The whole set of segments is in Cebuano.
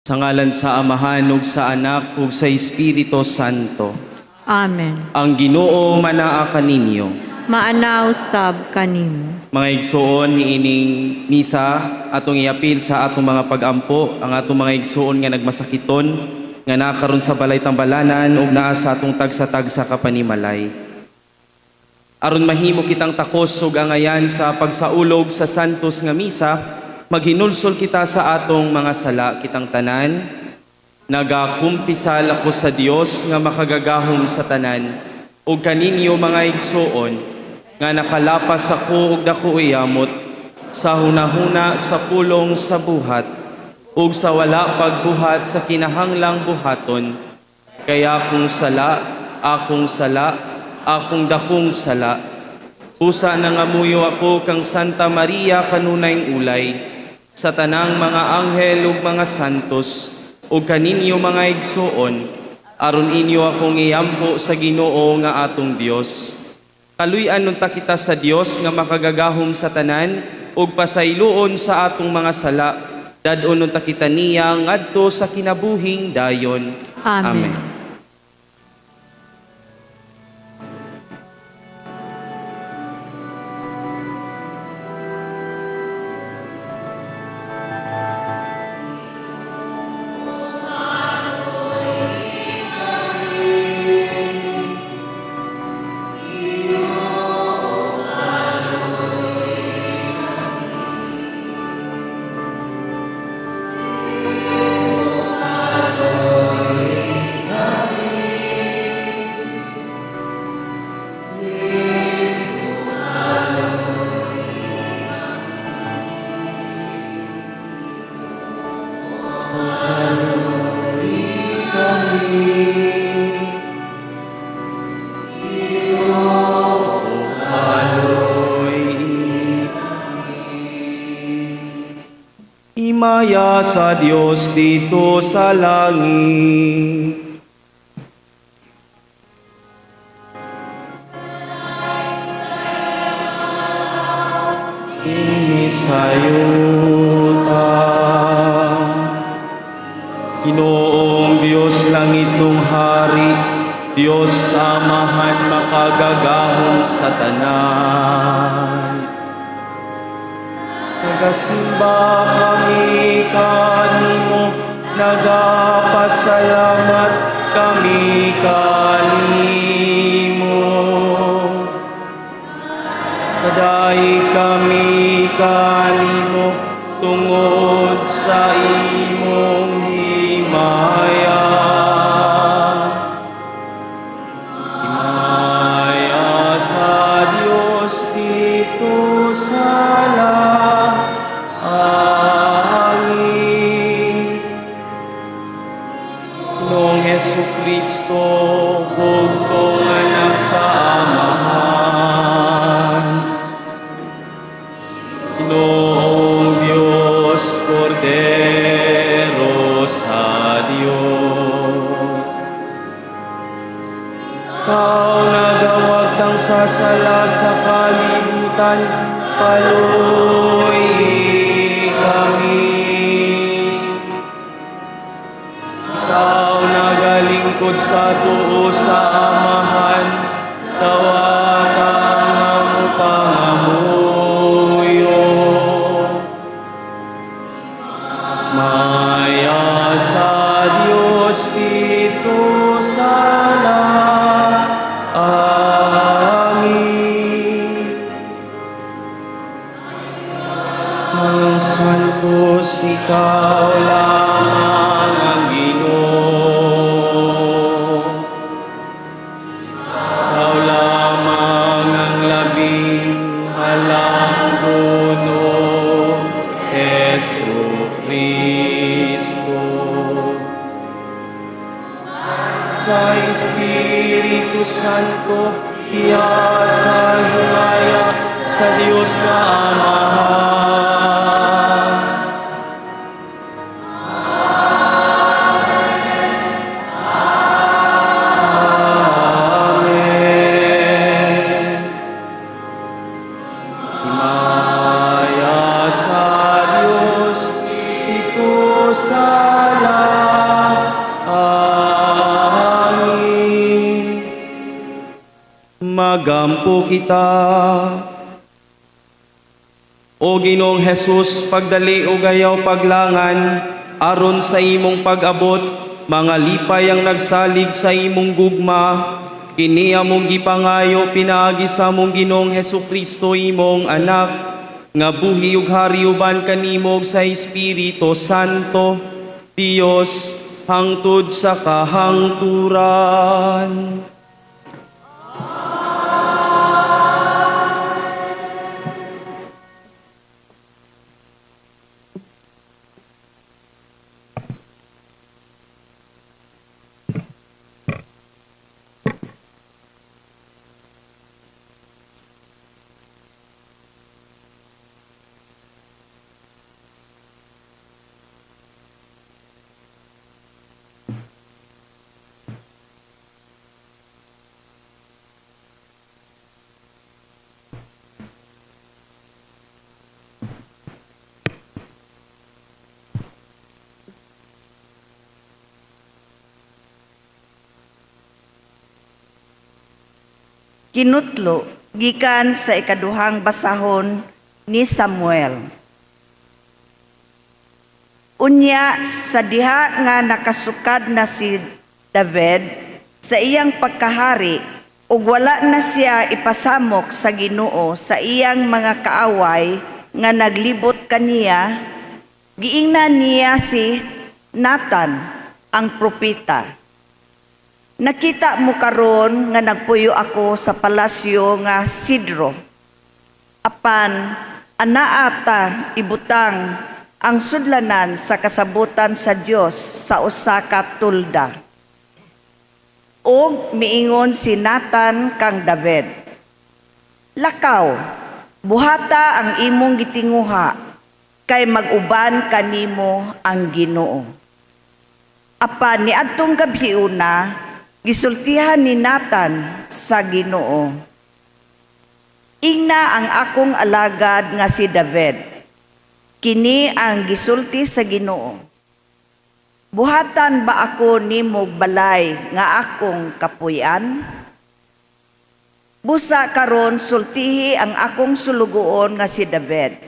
Sa ngalan sa Amahan ug sa Anak ug sa Espiritu Santo. Amen. Ang Ginoo manaa kaninyo. Maana usab kanimo. Mga igsuon, niining misa atong iapil sa atong mga pagampo ang atong mga igsuon nga nagmasakiton, nga nakaron sa balay tambalanan ug naa sa atong tagsa-tagsa ka panimalay. Aron mahimo kitang takos ug angayan sa pagsaulog sa Santos nga Misa, maghinulsol kita sa atong mga sala kitang tanan. Nagakumpisal ako sa Dios nga makagagahom sa tanan ug kaninyo, mga igsuon, nga nakalapas ako og dako yamot sa hunahuna, sa pulong, sa buhat ug sa wala pagbuhat sa kinahanglang buhaton, kay akong sala, akong sala, akong dakong sala. Busa nangamuyo ako kang Santa Maria, kanunayng ulay, sa tanang mga anghel ug mga santos, ug kaninyo, mga igsuon, aron inyo akong iampo sa Ginoo nga atong Dios. Kaluy-an unta kita sa Dios nga makagagahom sa tanan ug pasayloon sa atong mga sala. Dad-on unta kita niya ngadto sa kinabuhing dayon. Amen. Amen. Himaya sa Dios didto sa langit. Dinhi sa yuta. Ginoong Dios, langitnong Hari, Dios Amahan makagagahom sa tanan. Nagasimba kami kanimo, nagapasalamat kami kanimo. Nadaig kami kanimo tungod sa imong himaya. Himaya sa Dios didto sa langit. Ginoong Hesu Kristo, bugtong Anak sa Amahan. Ginoong Dios, Kordero sa Dios. Ikaw nagawagtang sa sala sa kalibutan, kaluy kami. Ikaw nagalingkod sa tuo sa Amahan, dawata ang among pangamuyo. Himaya sa Dios didto sa langit. Mga santos, ikaw lamang ang Ginoo. Ikaw lamang ang labing halang puno, Hesu Kristo. Sa Espiritu Santo, iya sa himaya sa Dios nga Amahan. Amen. Himaya sa Dios didto sa langit. Magampo kita. O Ginoong Hesus, pagdali og ayaw paglangan, aron sa imong pag-abot, mga lipay ang nagsalig sa imong gugma, kini among gipangayo pinaagi sa among Ginoong Hesukristo, imong anak, nga buhi ug hari uban kanimo ug sa Espiritu Santo, Dios, hangtod sa kahangturan. Kinutlo gikan sa ikaduhang basahon ni Samuel. Unya sa diha nga nakasukad na si David sa iyang pagkahari ug wala na siya ipasamok sa Ginoo sa iyang mga kaaway nga naglibot kaniya, giingnan niya si Nathan ang propeta. Nakita mo karon nga nagpuyo ako sa palasyo nga Sidro. Apan anaata ibutang ang sudlanan sa kasabutan sa Dios sa usa ka tulda. Og miingon si Nathan kang David, "Lakaw, buhata ang imong gitinguha, kay mag-uban kanimo ang Ginoo." Apan niadtong gabhiuna, gisultihan ni Nathan sa Ginoo, "Ingna ang akong alagad nga si David. Kini ang gisulti sa Ginoo. Buhatan ba ako nimo balay nga akong kapuy-an? Busa karon sultihi ang akong sulugoon nga si David.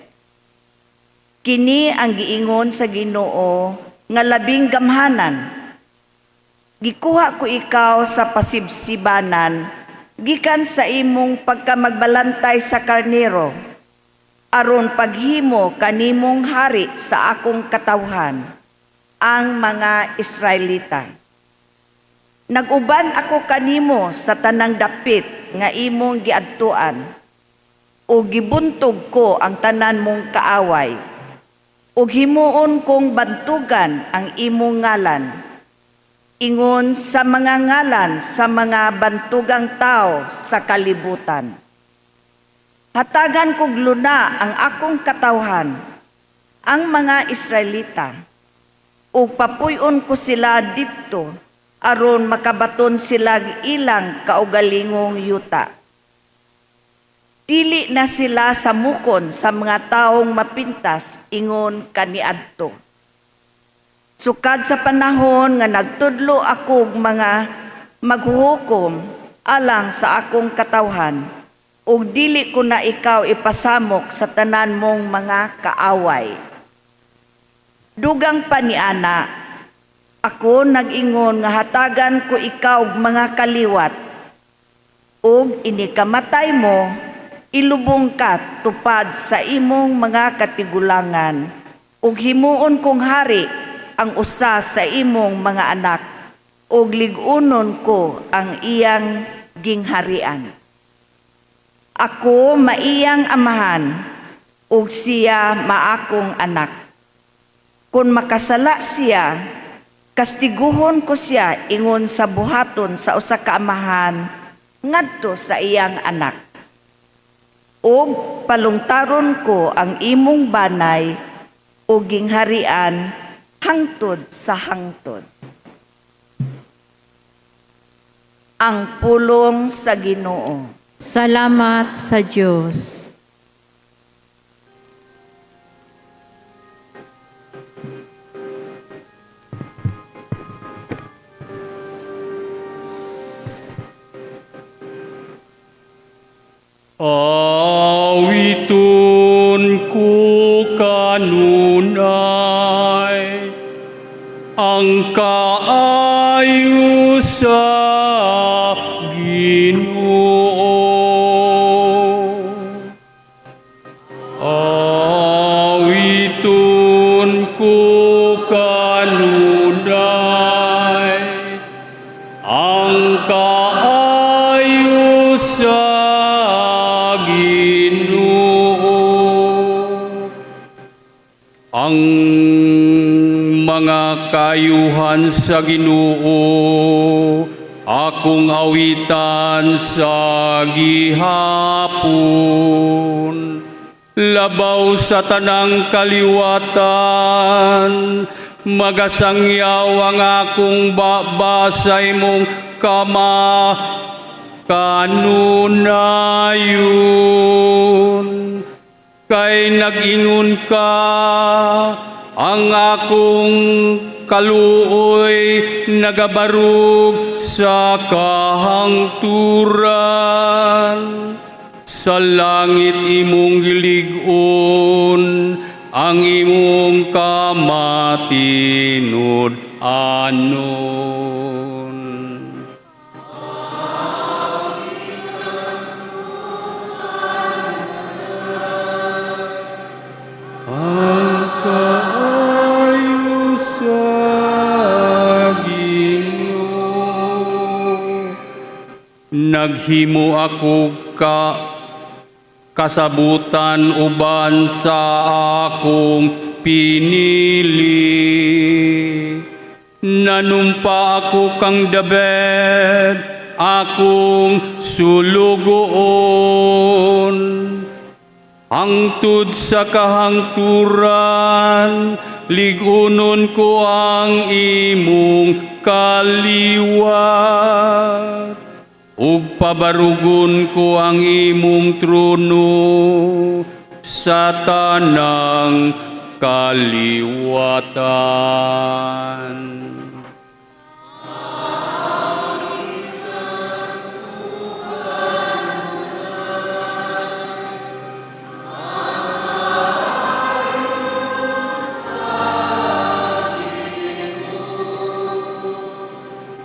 Kini ang giingon sa Ginoo nga labing gamhanan. Gikuha ko ikaw sa pasibsibanan gikan sa imong pagkamagbalantay sa karnero, aron paghimo kanimong hari sa akong katawhan, ang mga Israelita. Nag-uban ako kanimo sa tanang dapit nga imong giadtuan, ug gibuntog ko ang tanan mong kaaway, ug himuon kong bantugan ang imong ngalan, ingon sa mga ngalan sa mga bantugang tao sa kalibutan. Hatagan kog luna ang akong katawhan, ang mga Israelita, ug papuy-on ko sila didto aron makabaton sila ilang kaugalingong yuta. Dili na sila samukon sa mga taong mapintas ingon kaniadto. Sukad sa panahon nga nagtudlo ako og mga maghuhukom alang sa akong katawhan, ug dili ko na ikaw ipasamok sa tanan mong mga kaaway. Dugang pa niana, ako nag-ingon nga hatagan ko ikaw og mga kaliwat, ug inikamatay mo, ilubong ka tupad sa imong mga katigulangan, ug himuon kong hari ang usa sa imong mga anak, ug lig-unon ko ang iyang gingharian. Ako maiyang amahan, ug siya maakong anak. Kung makasala siya, kastiguhon ko siya ingon sa buhaton sa usa ka amahan ngadto sa iyang anak. Ug palungtaron ko ang imong banay ug gingharian hangtod sa hangtod." Ang pulong sa Ginoo. Salamat sa Diyos. Awiton ko kanunay ang kaayo sa Ginoo. Awiton ko kanunay ang kaayo sa Ginoo. Ang mga kaayuhan sa Ginoo akong awitan sa gihapon. Labaw sa tanang kaliwatan, magasangyaw ang akong baba sa imong kama kanunayon. Kay nag-ingon ka, ang akong kaluoy nagabarog sa kahangturan. Sa langit imong gilig-on ang imong kamatinud-anon. Ang kaayo sa Ginoo. Naghimo ako ka kasabutan uban sa akong pinili. Nanumpa ako kang David, akong sulugoon. Hangtod sa kahangturan, lig-unon ko ang imong kaliwat. Ug pabarugon ko ang imong trono sa tanang kaliwatan.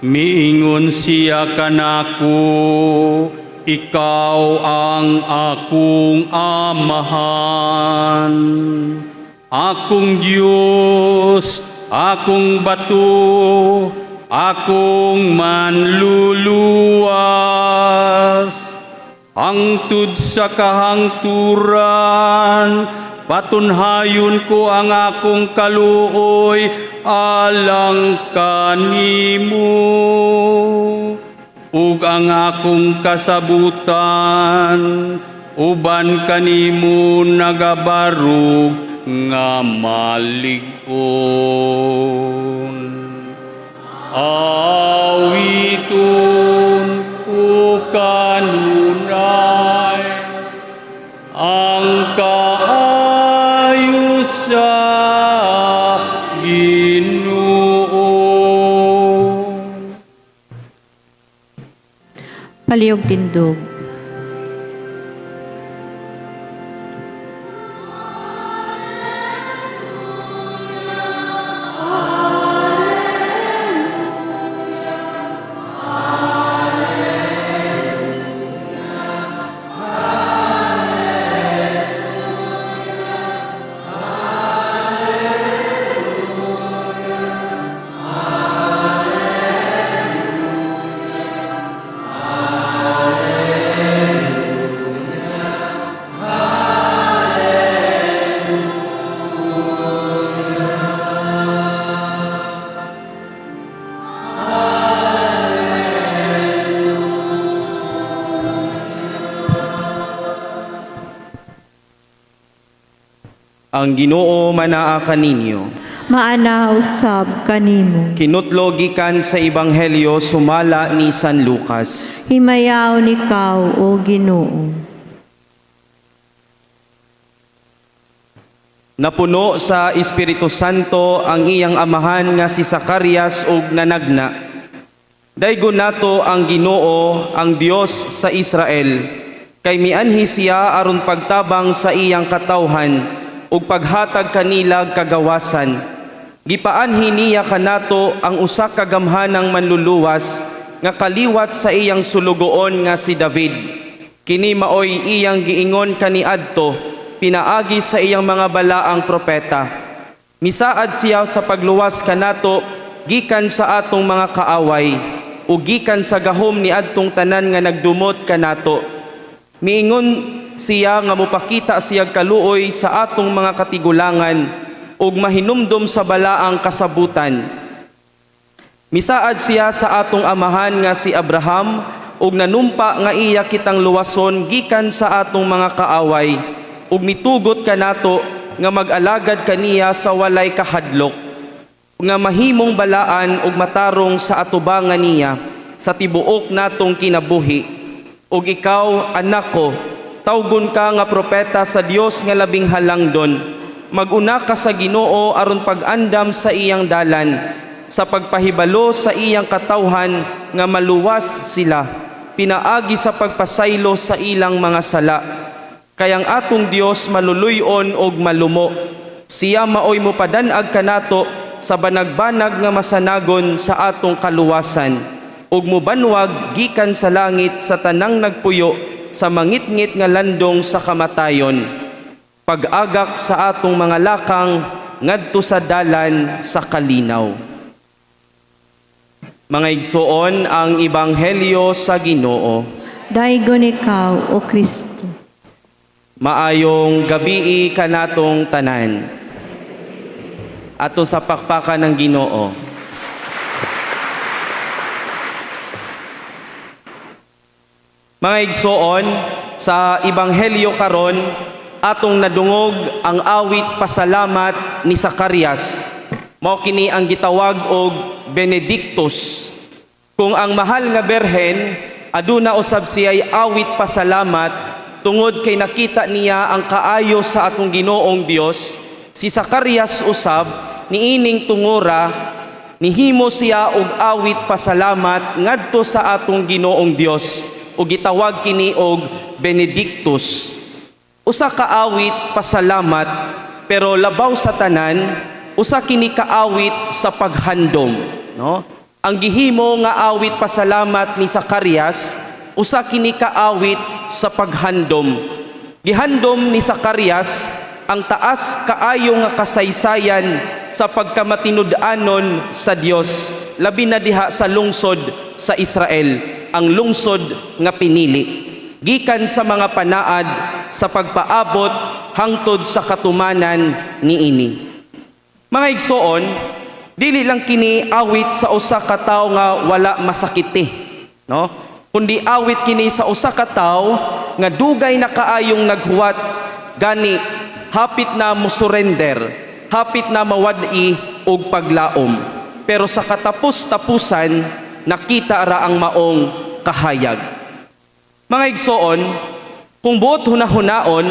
Miingon siya kanako, ikaw ang akong amahan, akong Diyos, akong bato, akong manluluwas. Hangtod sa kahangturan, patunhayon ko ang akong kaluoy alang kanimo. Ug ang akong kasabutan uban kanimo nagabarog nga malig-on. Awiton ko kanunay ang kaayo sa Ginoo. Palihog tindog. Ang Ginoo manaa kaninyo. Maana usab kanimo. Kinutlo gikan sa Ebanghelyo sumala ni San Lucas. Himayaon ikaw, O Ginoo. Napuno sa Espiritu Santo ang iyang amahan nga si Zacarias ug nanagna. Daygon nato ang Ginoo, ang Dios sa Israel, Kay mianhi siya aron pagtabang sa iyang katawhan ug paghatag kanila kagawasan. Gipaanhi niya kanato ang usa ka gamhanang manluluwas nga kaliwat sa iyang sulugoon nga si David. Kini maoy iyang giingon kaniadto pinaagi sa iyang mga balaang propeta. Misaad siya sa pagluwas kanato gikan sa atong mga kaaway ug gikan sa gahom ni adtong tanan nga nagdumot kanato. Miingon siya nga mopakita siya kaluoy sa atong mga katigulangan ug mahinumdom sa balaang kasabutan. Misaad siya sa atong amahan nga si Abraham ug nanumpa nga iya kitang luwason gikan sa atong mga kaaway ug mitugot kanato nga mag-alagad kaniya sa walay kahadlok, nga mahimong balaan ug matarong sa atubangan niya sa tibuok natong kinabuhi. Ug ikaw, anak ko, tawgon ka nga propeta sa Dios nga Labing Halangdon. Mag-una ka sa Ginoo aron pag-andam sa iyang dalan, sa pagpahibalo sa iyang katawhan nga maluwas sila pinaagi sa pagpasaylo sa ilang mga sala. Kay ang atong Dios maluluy-on og malumo. Siya maoy mopadan-ag kanato sa banag-banag nga masanagon sa atong kaluwasan ug mobanwag gikan sa langit sa tanang nagpuyo sa mangitngit nga landong sa kamatayon, pag-agak sa atong mga lakang ngadto sa dalan sa kalinaw. Mga igsoon, ang ebanghelyo sa Ginoo. Daygon ikaw, O Kristo. Maayong gabii kanatong tanan. Ato sa pakpakan ng Ginoo. Mga igsoon, sa ebanghelyo karon atong nadungog ang awit pasalamat ni Zacarias. Mao kini ang gitawag og Benedictus. Kung ang mahal nga Berhen aduna usab siya'y awit pasalamat tungod kay nakita niya ang kaayo sa atong Ginoong Dios, si Zacarias usab niining tungora nihimo siya og awit pasalamat ngadto sa atong Ginoong Dios ug gitawag kini og Benedictus. Usa ka awit pasalamat, pero labaw sa tanan usa kini kaawit sa paghandom, no? Ang gihimo nga awit pasalamat ni Zacarias, usa kini kaawit sa paghandom. Gihandom ni Zacarias ang taas kaayo nga kasaysayan sa pagkamatinud-anon sa Dios, labi na diha sa lungsod sa Israel, ang lungsod nga pinili gikan sa mga panaad sa pagpaabot hangtod sa katumanan niini. Mga igsoon, dili lang kini awit sa usa ka tawo nga wala masakiti, no? Kundi awit kini sa usa ka tawo nga dugay na kaayong naghuwat, gani hapit na mosurrender, hapit na mawad-i og paglaom. Pero sa katapos-tapusan nakita ra ang maong kahayag. Mga igsoon, kung buot hunahunaon,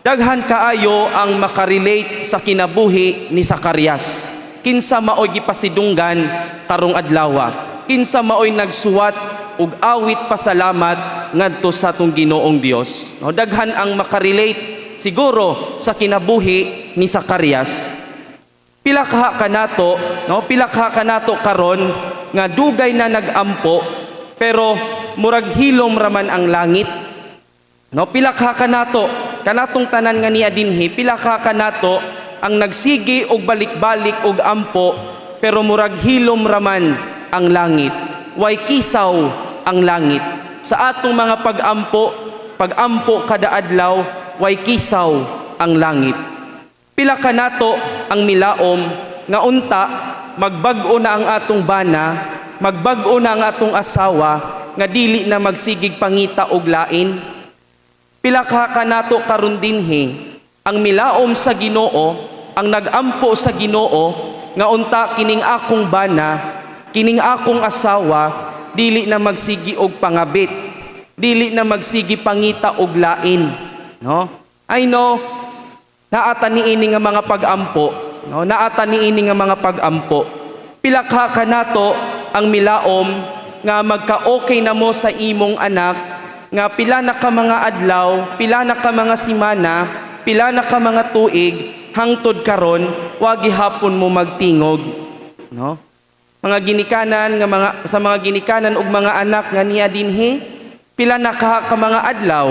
daghan kaayo ang makarelate sa kinabuhi ni Zacarias. Kinsa maoy gipasidunggan karong adlawa? Kinsa maoy nagsuwat og awit pasalamat ngadto sa atong Ginoong Dios? No, daghan ang makarelate siguro sa kinabuhi ni Zacarias. Pila kaha kanato, no? Pila kaha kanato karon nga dugay na nagampo pero murag hilom raman ang langit. No, pila kaha kanato, kanatong tanan nga niya dinhi, pila kaha kanato ang nagsigi og balik-balik og ampo pero murag hilom raman ang langit. Way kisaw ang langit. Sa atong mga pag-ampo, pag-ampo kada adlaw, way kisaw ang langit. Pila kanato ang milaom nga unta magbag-o na ang atong bana, magbag-o na ang atong asawa nga dili na magsigig pangita og lain. Pila ka kanato karon dinhi ang milaom sa Ginoo, ang nagampo sa Ginoo nga unta kining akong bana, kining akong asawa dili na magsigi og pangabit, dili na magsigi pangita og lain, no? I know naata niini nga mga pag-ampo, no? Naata niini nga mga pag-ampo. Pila ka kanato ang milaom nga magka-okay na mo sa imong anak Nga pila na ka mga adlaw, pila na ka mga simana, pila na ka mga tuig, hangtod karon wa gihapon mo magtingog, no? Mga ginikanan nga mga sa mga ginikanan ug mga anak nga niya dinhi, pila na ka mga adlaw,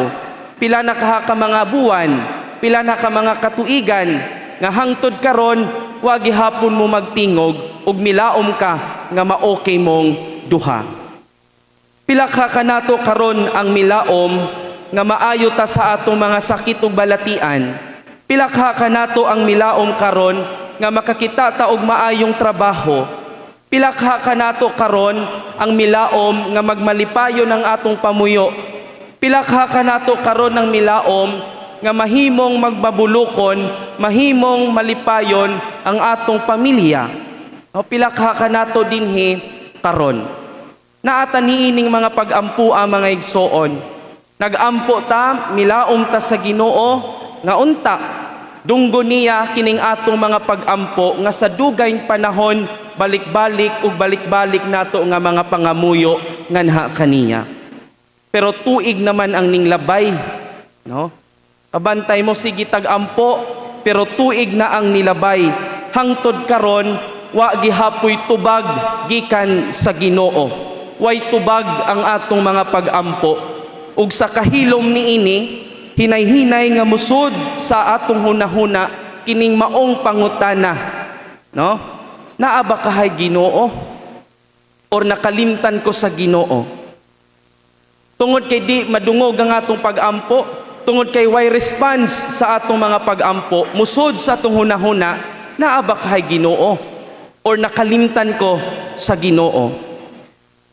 pila na ka mga buwan, pila na ka mga katuigan nga hangtod karon wa gihapon mo magtingog ug milaom ka nga ma-okay mong duha. Pila ka kanato karon ang milaom nga maayo ta sa atong mga sakit ug balatian? Pila ka kanato ang milaom karon nga makakita ta og maayong trabaho? Pila ka kanato karon ang milaom nga magmalipayon ang atong pamuyo? Pila ka kanato karon ang milaom nga mahimong magbabulukon, mahimong malipayon ang atong pamilya? O pila ka kanato dinhi karon? Naa ta niining mga pag-ampua, mga igsoon. Nagampo ta, milaom ta sa Ginoo nga unta dunggo niya kining atong mga pag-ampo nga sa dugay panahon balik-balik ug balik-balik nato nga mga pangamuyo nganha kaniya. Pero tuig naman ang ninglabay, no? Kabantay mo, sige tag-ampo, pero tuig na ang nilabay. Hangtod karon wa gihapoy tubag gikan sa Ginoo. Way tubag ang atong mga pag-ampo. Ug sa kahilom niini, hinay-hinay nga musud sa atong hunahuna kining maong pangutana, no? Naa ba kahay Ginoo? Or nakalimtan ko sa Ginoo? Tungod kay di madungog ang atong pag-ampo, tungod kay way response sa atong mga pag-ampo, musod sa atong hunahuna, naa ba kahay Ginoo? Or nakalimtan ko sa Ginoo?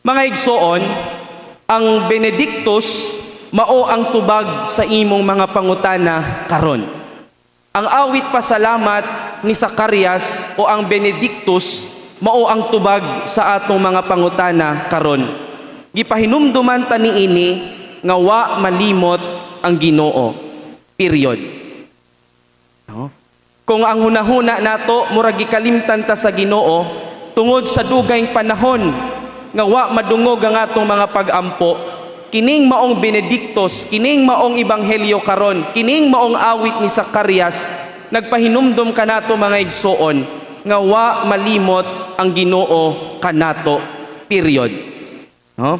Mga igsoon, ang Benedictus mao ang tubag sa imong mga pangutana karon. Ang awit pasalamat ni Zacarias o ang Benedictus mao ang tubag sa atong mga pangutana karon. Gipahinumduman ta niini nga wa malimot ang Ginoo. Period. No? Kung ang hunahuna nato murag gikalimtan ta sa Ginoo tungod sa dugay panahon nga wa madungog ang atong mga pag-ampo, kining maong Benedictus, kining maong ebanghelyo karon, kining maong awit ni Zacarias nagpahinumdom kanato, mga igsoon, nga wa malimot ang Ginoo kanato. Period. No?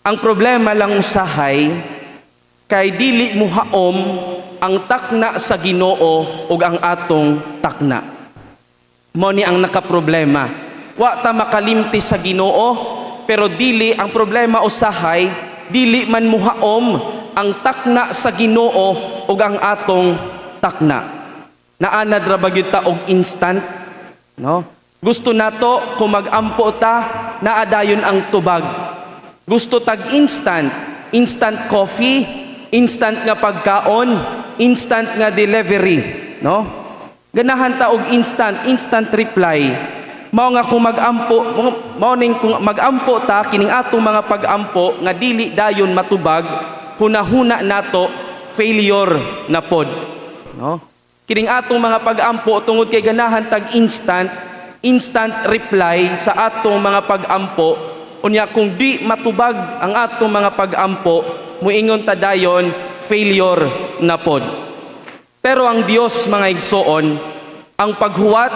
Ang problema lang usahay kay dili muhaom ang takna sa Ginoo ug ang atong takna. Mao ni ang nakaproblema. Wa ta makalimti sa Ginoo, pero dili ang problema usahay, dili man muhaom ang takna sa Ginoo ug ang atong takna. Naanad ra ba gyud ta og instant, no? Gusto nato kung mag-ampo ta, naa dayon ang tubag. Gusto tag instant, instant coffee, instant nga pagkaon, instant nga delivery, no? Ganahan ta og instant, instant reply. Mao nga kung mag-ampo, mao ning kung mag-ampo ta, kining atong mga pag-ampo nga dili dayon matubag, hunahuna nato failure na pod, no? Kining atong mga pag-ampo tungod kay ganahan tag instant, instant reply sa atong mga pag-ampo, unya kung di matubag ang atong mga pag-ampo, muingon ta dayon failure na pod. Pero ang Dios, mga igsoon, ang paghuwat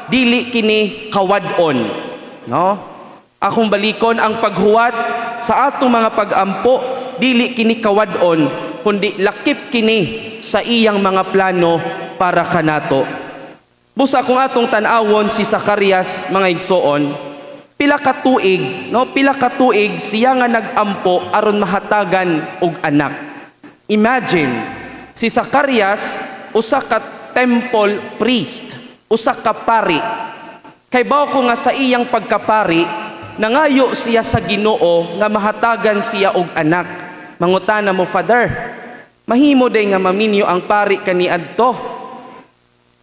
dili kini kawad-on, no? Akong balikon, ang paghuwat sa atong mga pag-ampo dili kini kawad-on, kundi lakip kini sa iyang mga plano para kanato. Busa kung atong tan-awon si Zacarias, mga igsoon, pila ka tuig, no? Pila ka tuig siya nga nag-ampo aron mahatagan og anak. Imagine, si Zacarias usa ka temple priest, usa ka pari. Kay bawo ko nga sa iyang pagkapari, nangayo siya sa Ginoo nga mahatagan siya og anak. Mangutana mo, "Father, mahimo day nga maminyo ang pari kaniadto?"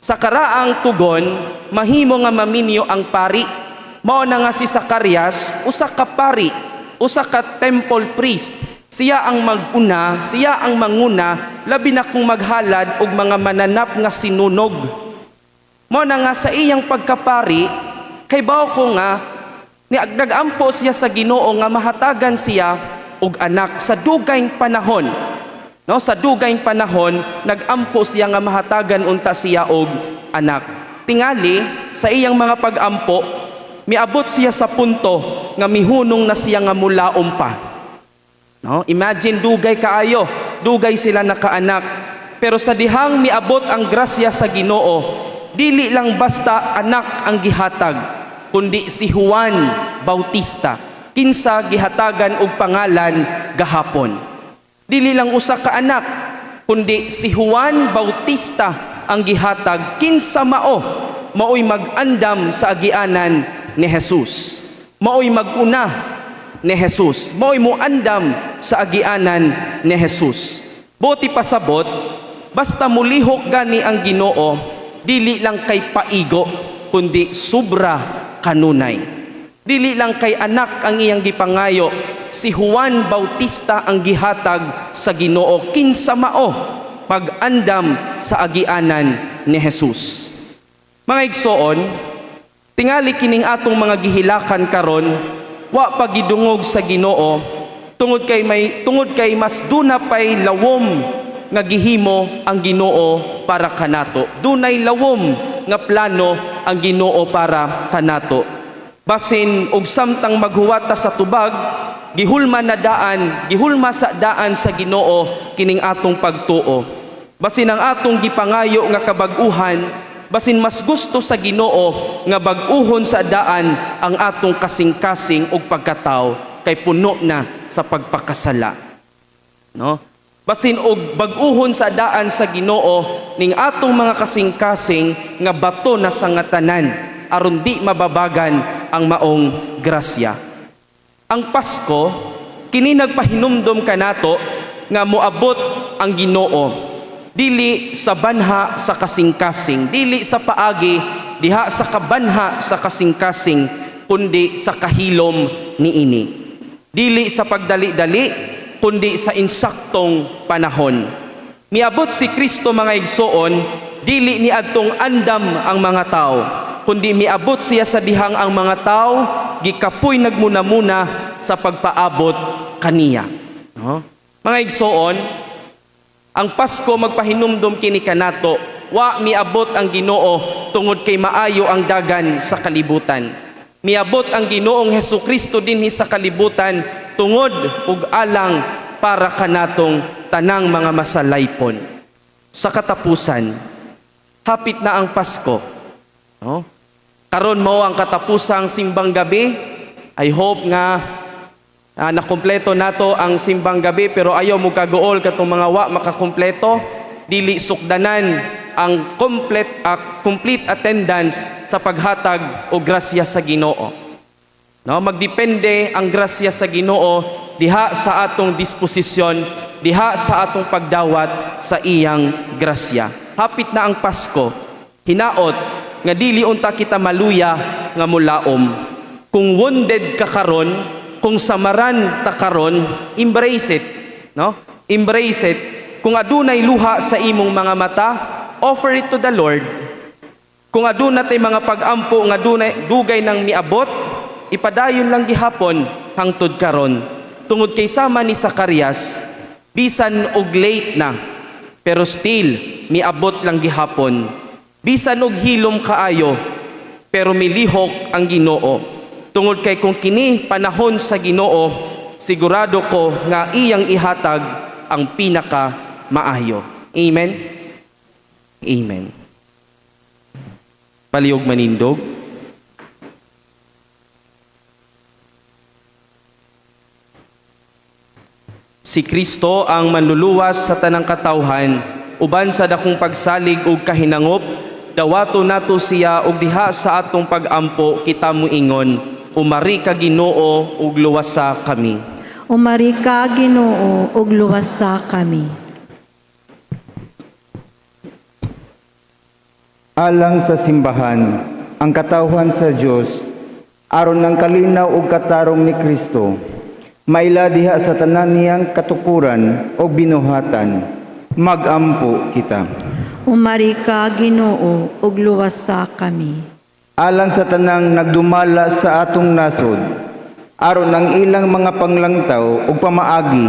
Sa karaang tugon, mahimo nga maminyo ang pari. Mao na nga si Zacarias, usa ka pari, usa ka temple priest. Siya ang maguna, siya ang manguna, labi na kung maghalad og mga mananap nga sinunog. Mao na nga sa iyang pagkapari, kay bawo ko nga ni nag-ampo siya sa Ginoo nga mahatagan siya og anak sa dugayng panahon. No, sa dugayng panahon nagampo siya nga mahatagan unta siya og anak. Tingali sa iyang mga pag-ampo, miabot siya sa punto nga mihunong na siya nga mulaom pa. No? Imagine, dugay kaayo, dugay sila nakaanak. Pero sa dihang miabot ang grasya sa Ginoo, dili lang basta anak ang gihatag, kundi si Juan Bautista, kinsa gihatagan og pangalan gahapon. Dili lang usa ka anak, kundi si Juan Bautista ang gihatag, kinsa maoy mag-andam sa agianan ni Jesus. Maoy mag-una ni Jesus. Maoy muandam sa agianan ni Jesus. Buot ipasabot, basta mulihok gani ang Ginoo, dili lang kay paigo, kundi sobra kanunay. Dili lang kay anak ang iyang gipangayo, si Juan Bautista ang gihatag sa Ginoo, kinsa mao pag-andam sa agianan ni Jesus. Mga igsoon, tingali kining atong mga gihilakan karon wa pa gidungog sa Ginoo tungod kay mas duna pay lawom nga gihimo ang Ginoo para kanato. Dunay lawom nga plano ang Ginoo para kanato. Basin og samtang maghuwat ta sa tubag, gihulma na daan, gihulma sa daan sa Ginoo kining atong pagtuo. Basin ang atong gipangayo nga kabag-uhan, basin mas gusto sa Ginoo nga bag-uhon sa daan ang atong kasing-kasing ug pagkatawo kay puno na sa pagpakasala. No? Basin og bag-uhon sa daan sa Ginoo ning atong mga kasing-kasing nga bato na sa nga tanan aron di mababagan ang maong grasya. Ang Pasko kini nagpahinumdom kanato nga moabot ang Ginoo dili sa banha sa kasing-kasing, dili sa paagi diha sa kabanha sa kasing-kasing, kundi sa kahilom niini. Dili sa pagdali-dali, kundi sa insaktong panahon. Miabot si Kristo, mga igsoon, dili ni adtong andam ang mga tao, kundi miabot siya sa dihang ang mga tao gikapoy nagmuna-muna sa pagpaabot kaniya. No? Mga igsoon, ang Pasko magpahinumdom kini kanato, wa miabot ang Ginoo tungod kay maayo ang dagan sa kalibutan. Miabot ang Ginoong Hesukristo dinhi sa kalibutan tungod ug alang para kanatong tanang mga masalaypon. Sa katapusan, hapit na ang Pasko. No? Karon mao ang katapusang simbang gabi. I hope nga nakumpleto nato ang simbang gabi, pero ayaw mo kaguol katong mga wa makakumpleto. Dili sukdanan ang complete attendance sa paghatag og grasya sa Ginoo. No, magdepende ang grasya sa Ginoo diha sa atong disposisyon, diha sa atong pagdawat sa iyang grasya. Hapit na ang Pasko. Hinaot nga dili unta kita maluya nga mulaom. Kung wounded ka karon, kung samaran ta karon, embrace it, no? Embrace it. Kung adunay luha sa imong mga mata, offer it to the Lord. Kung aduna tay mga pag-ampo nga dunay dugay nang miabot, ipadayon lang gihapon hangtod karon. Tungod kay sama ni Zacarias, bisan og late na, pero still miabot lang gihapon. Bisan og hilom kaayo, pero milihok ang Ginoo. Tungod kay kung kini panahon sa Ginoo, sigurado ko nga iyang ihatag ang pinaka maayo. Amen. Amen. Palihog manindog. Si Kristo ang manluluwas sa tanang katawhan, uban sa dakong pagsalig ug kahinangop, dawato nato siya ug diha sa atong pag-ampo kita moingon, "Umari ka, Ginoo, ug luwasa kami." Umari ka, Ginoo, ug luwasa kami. Alang sa simbahan, ang katawhan sa Dios, aron ang kalinaw ug katarong ni Kristo maila diha sa tanan niyang katukuran o binuhatan. Magampo kita. Umari ka, Ginoo, ug luwasa kami. Alang sa tanang nagdumala sa atong nasod, Aron ang ilang mga panglangtaw ug pamaagi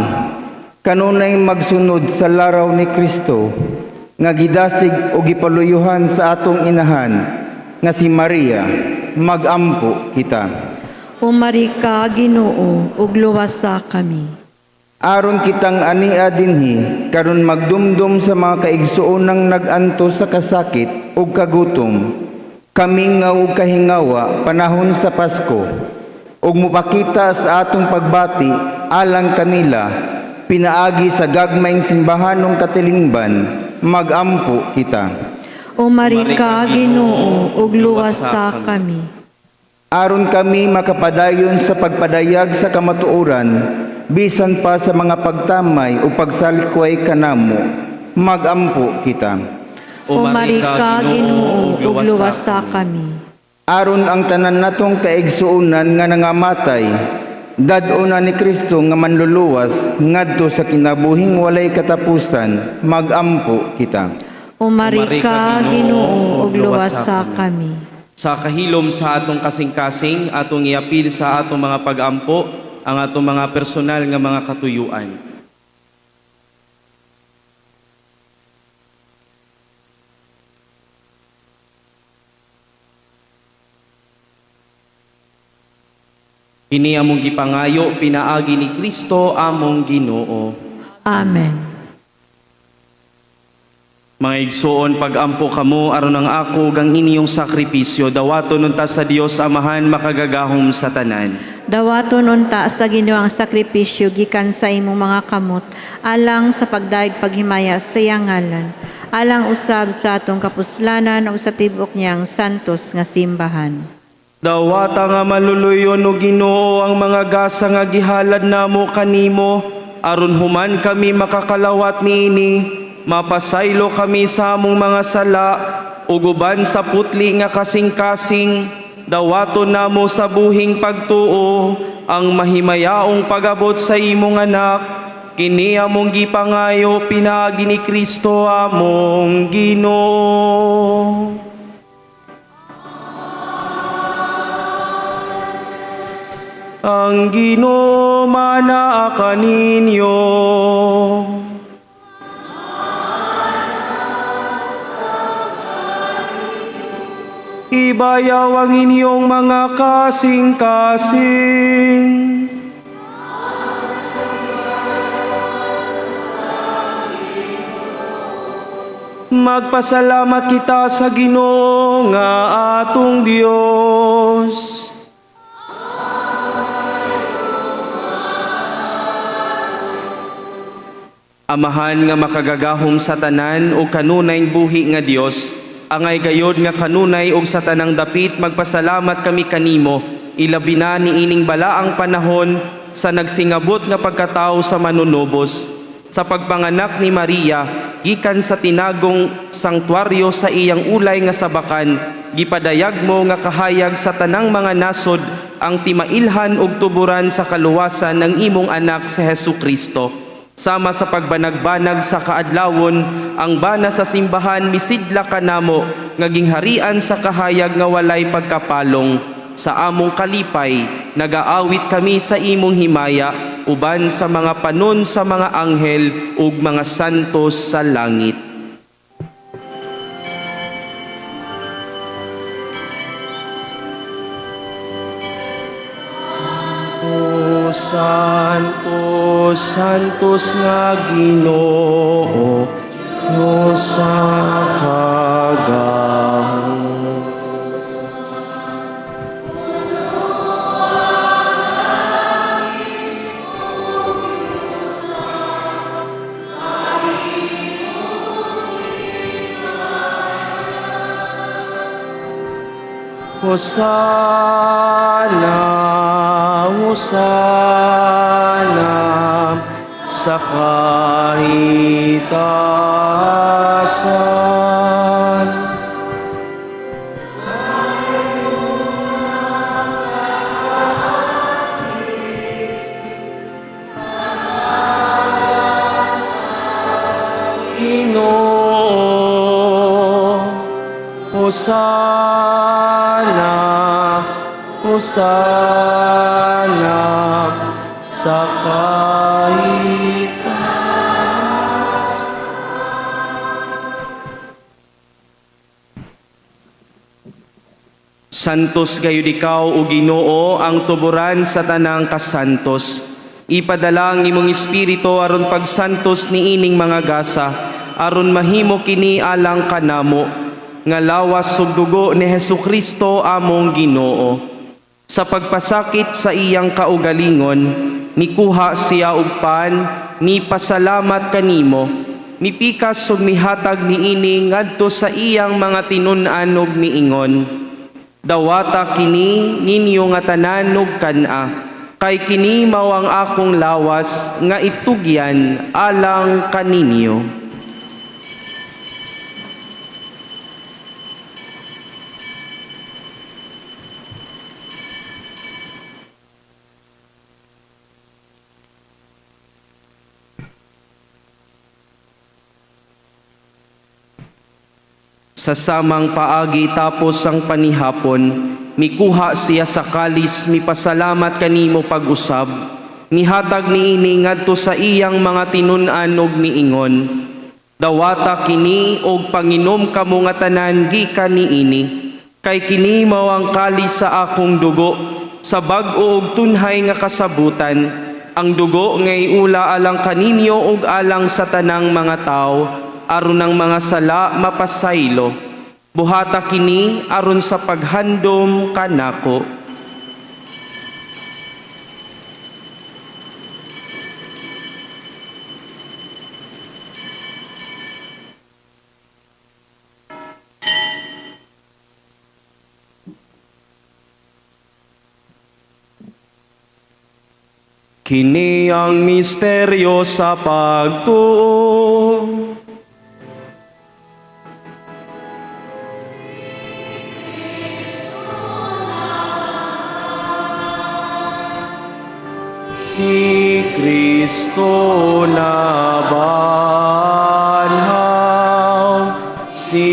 kanunay magsunod sa laraw ni Kristo nga gidasig o gipaluyuhan sa atong inahan nga si Maria, magampo kita. Umari ka, Ginoo, ug luwasa kami. Aron kitang ania dinhi karon magdumdum sa mga kaigsuonang nag-antos sa kasakit ug kagutom, kamingaw ug kahingawa panahon sa Pasko, ug mopakita sa atong pagbati alang kanila pinaagi sa gagmayng simbahanong katilingban, magampo kita. Umari ka, Ginoo, ug luwasa kami. Aron kami makapadayon sa pagpadayag sa kamatuoran bisan pa sa mga pagtamay o pagsalkway kanamo, magampo kita. Umari ka, Ginoo, ug luwasa kami. Aron ang tanan natong kaigsuonan nga nangamatay, dad-on na ni Kristo nga manluluwas ngadto sa kinabuhing walay katapusan, magampo kita. Umari ka, Ginoo, ug luwasa kami. Sa kahilom sa atong kasing-kasing, atong iapil sa atong mga pag-ampo, ang atong mga personal nga mga katuyuan. Kini among gipangayo pinaagi ni Kristo among Ginoo. Amen. Mga igsoon, pag-ampo kamo aron ang ako ug ang inyong sakripisyo dawaton unta sa Dios Amahan makagagahom sa tanan. Dawaton unta sa Ginoo ang sakripisyo gikan sa imong mga kamot alang sa pagdayeg paghimaya sa iyang ngalan, alang usab sa atong kapuslanan ug sa tibuok niyang santos nga simbahan. Dawata nga maluluyon o Ginoo ang mga gasa nga gihalad namo kanimo aron human kami makakalawat niini, mapasaylo kami sa among mga sala ug uban sa putli nga kasing-kasing dawaton namo sa buhing pagtuo ang mahimayaong pag-abot sa imong anak. Kini among gipangayo pinaagi ni Kristo among Ginoo. Ang Ginoo manaa kaninyo. Ibayaw ang inyong mga kasing-kasing. Magpasalamat kita sa Ginoo nga atong Dios. Amahan nga makagagahom sa tanan o kanunay buhi nga Dios, angay gayod nga kanunay og sa tanang dapit magpasalamat kami kanimo, ilabi na niining balaang panahon sa nagsingabot nga pagkatao sa manunubos. Sa pagpanganak ni Maria, gikan sa tinagong sangtuaryo sa iyang ulay nga sabakan, gipadayag mo nga kahayag sa tanang mga nasod ang timailhan ug tuburan sa kaluwasan ng imong anak si Hesu Kristo. Sama sa pagbanagbanag sa kaadlawon, ang bana sa simbahan misidla kanamo nga gingharian sa kahayag nga walay pagkapalong. Sa among kalipay, nagaawit kami sa imong himaya uban sa mga panon sa mga anghel ug mga santos sa langit. O Santo, Santos nga Ginoo, Diyos sa kagahom. Hosana, Hosana sa kahitasan. Ginoo, Hosana, Hosana sa kahitaas. Santos gayud ikaw o Ginoo, ang tuburan sa tanang kasantos. Ipadala ang imong espiritu aron pagsantos niining mga gasa, aron mahimo kini alang kanamo nga lawas ug dugo ni Hesukristo among Ginoo. Sa pagpasakit sa iyang kaugalingon, nikuha siya og pan, nipasalamat kanimo, nipikas ug mihatag niini ngadto sa iyang mga tinun-an ug miingon: Dawata kini ninyo nga tanan ug kan-a, kay kini mao ang akong lawas nga itugyan alang kaninyo. Sa samang paagi tapos ang panihapon, mikuha siya sa kalis, mipasalamat kanimo pag-usab, nihatag niini ngadto sa iyang mga tinun-an ug miingon: Dawata kini og panginom kamo nga tanan gikan niini, kay kini mao ang kalis sa akong dugo, sa bag-o ug tunhay nga kasabutan, ang dugo nga iula alang kaninyo ug alang sa tanang mga tawo, aron ang mga sala mapasaylo. Buhata kini aron sa paghandom kanako. Kini ang misteryo sa pagtuo. Si Kristo nabanhaw, si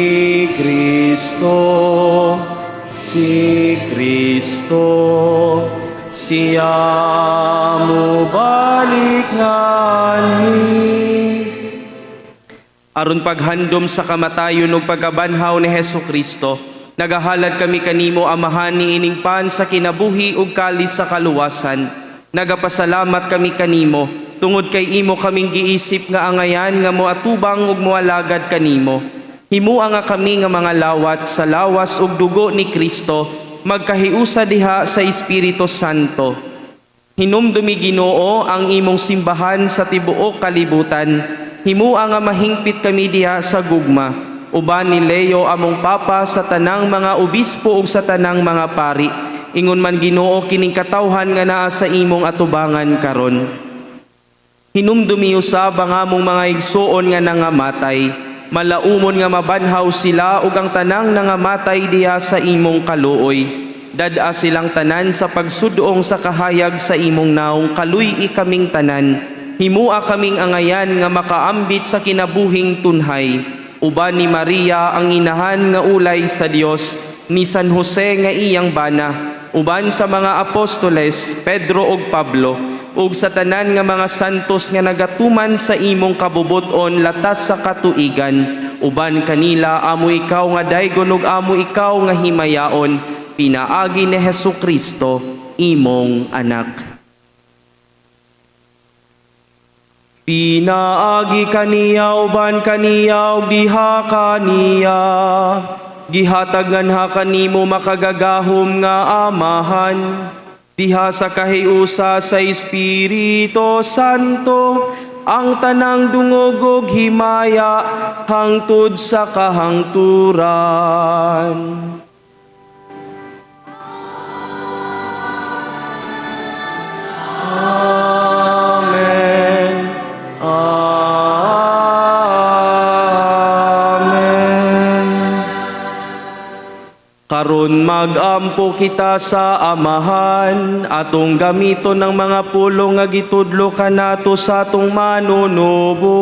Kristo, si Kristo, siya mubalik nganhi. Aron paghandom sa kamatayon ug pagkabanhaw ni Hesus Kristo, nagahalad kami kanimo, Amahan, niining pan sa kinabuhi ug kalis sa kaluwasan. Nagapasalamat kami kanimo tungod kay imo kaming giisip nga angayan nga moatubang ug moalagad kanimo. Himua nga kami nga mga lawat sa lawas ug dugo ni Kristo, magkahiusa diha sa Espiritu Santo. Hinumdumi, Ginoo, ang imong simbahan sa tibuok kalibutan. Himua nga mahingpit kami diha sa gugma, uban ni Leo among Papa, sa tanang mga obispo ug sa tanang mga pari. Ingon man, Ginoo, kining katawhan nga naa sa imong atubangan karon. Hinumdumi usab ang among mga igsuon nga nangamatay. Malaumon nga mabanhaw sila ug ang tanang nangamatay diha sa imong kaluoy. Dad-a silang tanan sa pagsudong sa kahayag sa imong naong, kaluy-i kaming tanan. Himua kaming angayan nga makaambit sa kinabuhing tunhay. Uban ni Maria ang inahan nga ulay sa Dios, ni San Jose nga iyang bana, uban sa mga apostoles Pedro ug Pablo, ug sa tanan nga mga santos nga nagatuman sa imong kabubuton latas sa katuigan. Uban kanila amo ikaw nga daygon ug amo ikaw nga himayaon, pinaagi ni Hesus Kristo imong anak. Pinaagi kaniya, uban kaniya ug diha kaniya, gihatag nganha kanimo makagagahom nga Amahan, diha sa kahiusa sa Espiritu Santo, ang tanang dungog ug himaya hangtod sa kahangturan. Amen. Amen. Karon mag-ampo kita sa Amahan, atong gamiton ng mga pulong nga gitudlo kanato sa atong manunubos.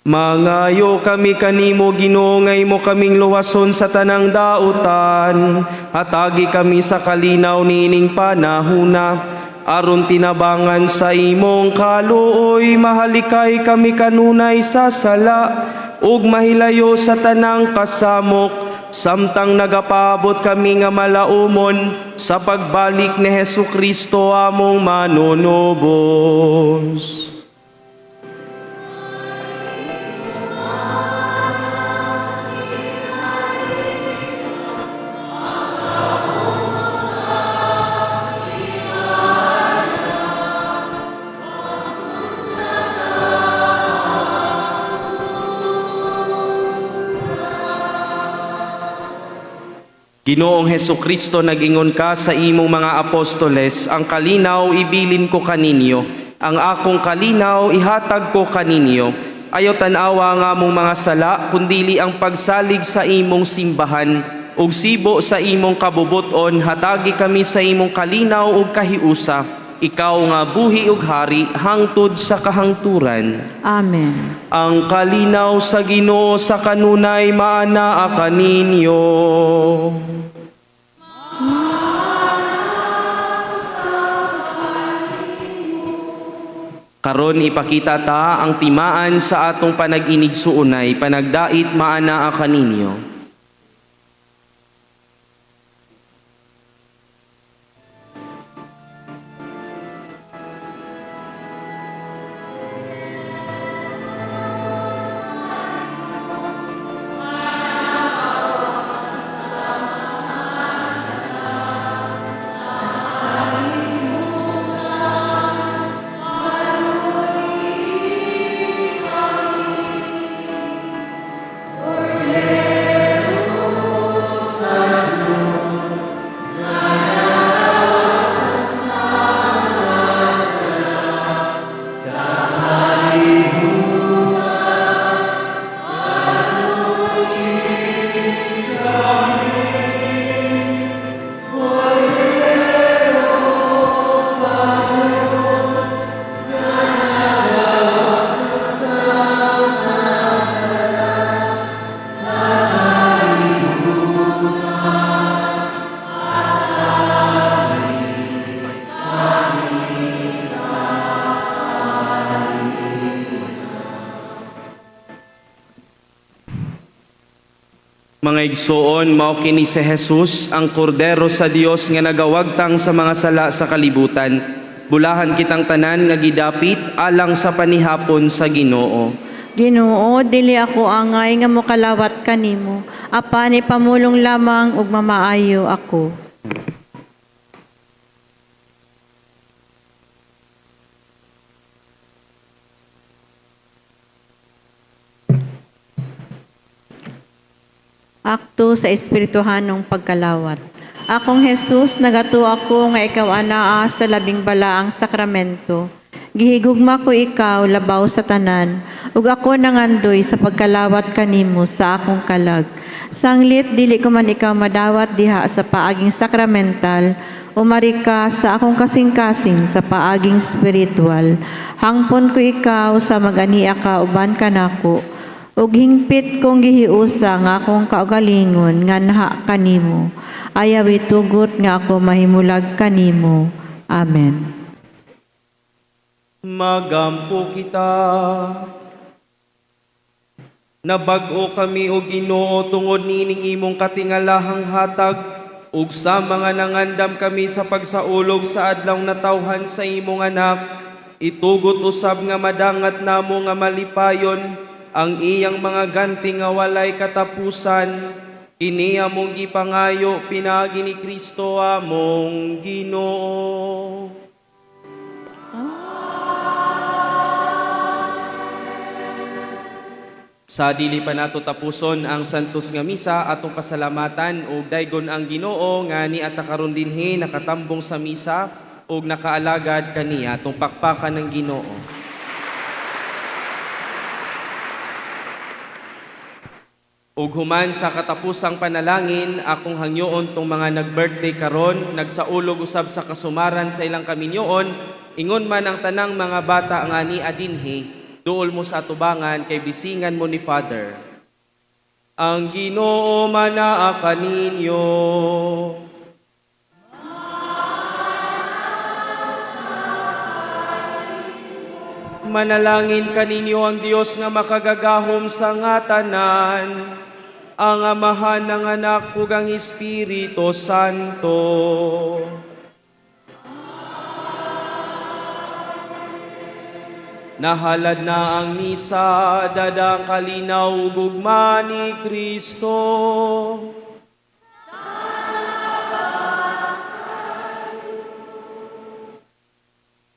Mangayo kami kanimo, Ginoo, nga imo kaming luwason sa tanang dautan. Hatagi kami sa kalinaw niining panahuna aron tinabangan sa imong kaluoy mahalikay kami kanunay sa sala ug mahilayo sa tanang kasamok samtang nagapaabot kami nga malaumon sa pagbalik ni Hesus Kristo among manunubos. Ginoong Heso Kristo, nagingon ka sa imong mga apostoles, "Ang kalinaw ibilin ko kaninyo, ang akong kalinaw ihatag ko kaninyo. Ayaw tan-awa ang among mga sala, kundili ang pagsalig sa imong simbahan, ug sibo sa imong kabubuton, hatagi kami sa imong kalinaw ug kahiusa. Ikaw nga buhi ug hari hangtod sa kahangturan." Amen. Ang kalinaw sa Ginoo sa kanunay maanaa kaninyo. Karon ipakita ta ang timaan sa atong panag-inigsuonay, panagdait maanaa kaninyo. Mga igsoon, mao kini si Jesus, ang kordero sa Dios nga nagawagtang sa mga sala sa kalibutan. Bulahan kitang tanan nga gidapit alang sa panihapon sa Ginoo. Ginoo, dili ako angay nga mokalawat kanimo, apan ipamulong lamang ug mamaayo ako. Akto sa espirituhanong pagkalawat. Akong Jesus, nagatuo ako nga ikaw anaa sa labing balaang sakramento. Gihigugma ko ikaw labaw sa tanan, ug ako nangandoy sa pagkalawat kanimo sa akong kalag. Sanglit dili ko man ikaw madawat diha sa paaging sakramental, umari ka sa akong kasing-kasing sa paaging spiritual. Hangpon ko ikaw sa mag-ania ka uban kanako. Ug hingpit kong gihiusa nga akong kaugalingon nga naha kanimo. Ayaw itugot nga ako mahimulag kanimo. Amen. Magampo kita. Nabag-o kami o Ginoo tungod niining imong katingalahang hatag ug sa mga nangandam kami sa pagsaulog sa adlaw natawhan sa imong anak, itugot usab nga madangat namo nga malipayon ang iyang mga ganti nga walay katapusan. Kini among gipangayo pinaagi ni Kristo among Ginoo. Sa dili pa nato tapuson ang santos nga misa, atong pasalamatan og daygon ang Ginoo nga niata karon dinhi nakatambong sa misa ug nakaalagad kaniya. Atong pakpakan ng Ginoo. Ug human sa katapusang panalangin, akong hangyoon tong mga nag-birthday karon, nagsaulog usab sa kasumaran sa ilang kaminyoon, ingon man ang tanang mga bata nga ni adinhi, Duol mo sa atubangan kay bisingan mo ni Father. Ang Ginoo manaa kaninyo. Manalangin kaninyo ang Dios nga makagagahom sa ngatanan, ang Amahan ng Anak ug ang Espiritu Santo. Nahalad na ang misa, dadang kalinaw ug gugma ni Kristo.